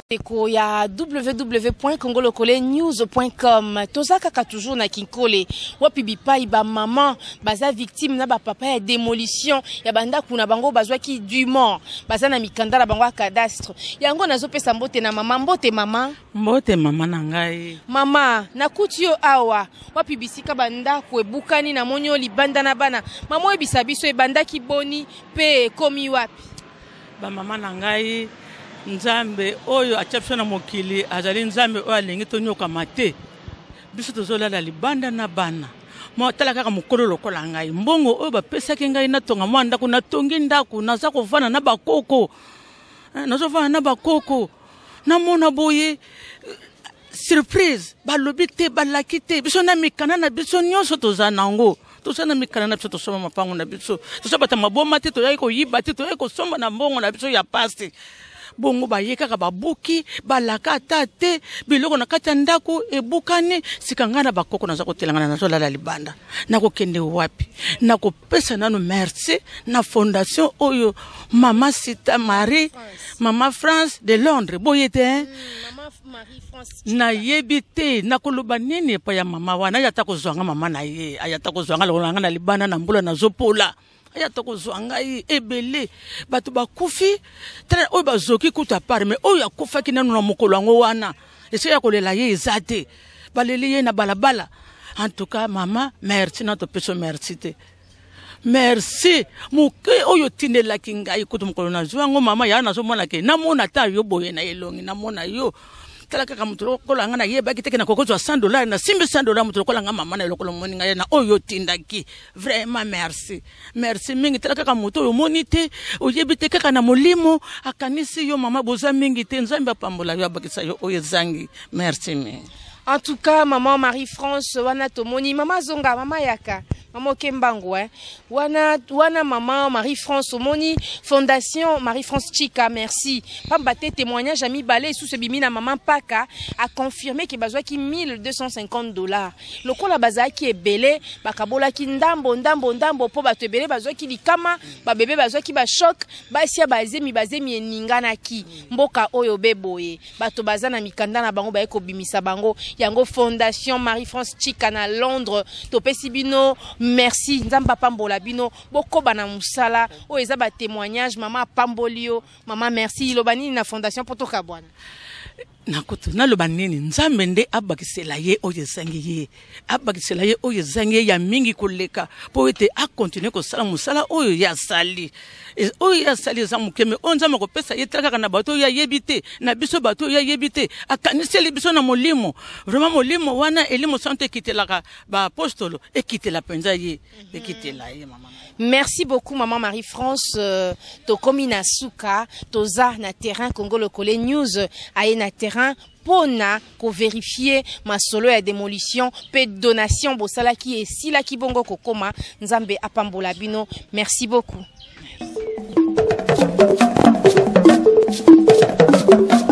Ndeko ya www.congolokolenews.com, toza kaka toujours na Kinkole, wapi bipai ba maman baza victime na ba papa ya démolition ya bandako na bango bazwaki dûment, baza na mikanda na bango ya cadastre. Yango nazopesa mbote na mama. Mbote mama. Mbote mama na ngai. Mama, nakuti yo awa wapi bisika bandako ebukani, namoni yo libanda na bana. Mama, oyebisa biso ebandaki boni mpe ekomi wapi? Bamama na ngai, Nzambe oyo atia biso na mokili azali Nzambe oyo alingi tonyokama te. Biso tozolala libanda na bana. Tala kaka mokolo lokola ngai, mbongo oyo bapesaki ngai natonga mwa ndako, natongi ndako, naza kovanda na bakoko, nazovanda na bakoko, namona boye surprise, balobi te, balaki te. Biso na mikanda na biso nyonso toza nango, toza na mikanda na biso, tosomba mapango na biso, toza bato maboma te, toyaki koyiba te, toyaki kosomba na mbongo na biso ya pasi. Bongo baye kaka babuki, balaka ata te, biloko na kati ya ndako ebukani. Sika ngai na bakoko naza kotelangana, nazolala libanda, nakokende wapi? Nakopesa nano merci na fondation oyo mama Sita Marie, mama France de Londres, boye te? Nayebi te nakoloba nini epai ya mama wana. Aya ata kozwa nga, mama na ye, aya ata kozwa nga lokola nga na libanda na mbula nazopola. Aya ata kozwa ngai. Ebele bato bakufi, tala oyo bazoki kutu apart, mais oyo akufaki nanu na mokolo yango wana, esika ya kolela ye eza te, baleli ye na balabala. En tout cas mama, merci na topesa, merci te, merci moke oyo otindelaki ngai. Kutu mokolo nazwa yango, mama ya, nazomona ke namona ata yo boye na elongi, namona yo. Tala kaka moto lokola nga, nayebaki te ke nakoki kozwa 100 dollar, nasimbi 100 dollar. Moto lokola nga, mama na lokola omoni ngai na oyo otindaki, vraiment merci, merci mingi. Tala kaka moto oyo omoni te, oyebi te, kaka na molimo akanisi yo. Mama, boza mingi te. Nzambe apambola yo, abakisa yo oyo ezangi. Merci mingi. En tout cas, maman Marie-France, wana tomoni, mama zonga, mama yaka, mama okembango, hein. Wana, wana maman Marie-France, omoni, Fondation Marie-France Chika, merci. Pamba te témoignage ya mibale, sous bimi na maman Paka, a confirmé que bazwaki 1250 dollars. Lokola bazalaki ebele, bakabolaki ndambo, ndambo, ndambo, po bato ebele bazwaki likama, babebe bazwaki ba choc, basi ya bazemi, bazemi eninganaki. Mboka oyo be boye, bato baza na mikanda na bango, baye kobimisa bango. Yango Fondation Marie-France Chika na Londres, topesi bino merci. Nzambe apambola bino, bokoba na mosala oyo. Eza batémoignage. Mama apamboli yo. Mama, merci. Loba nini na fondation mpo tokabwana? Nakutu naloba nini? Nzambe nde abakisela ye oyo ezangi ye, abakisela ye oyo ezangi ye ya mingi koleka, mpo ete akontinue kosala mosala oyo ye asali. Oyo ye asali eza moke, mais oyo Nzambe akopesa ye, tala kaka na bato oyo ayebi te, na biso bato oyo ayebi te, akaniseli biso na molimo. Vraiment molimo wana, elimo santo ekitelaka baapostolo, ekitela mpenza ye, ekitela ye, mama. Merci beaucoup, maman Marie-France. Tokomi na suka, toza na terrain, Congo Lokole News aye na terrain mpona kovérifier masolo ya démolition mpe donation bosalaki esilaki bongo kokoma. Nzambe apambola bino. Merci beaucoup. Merci.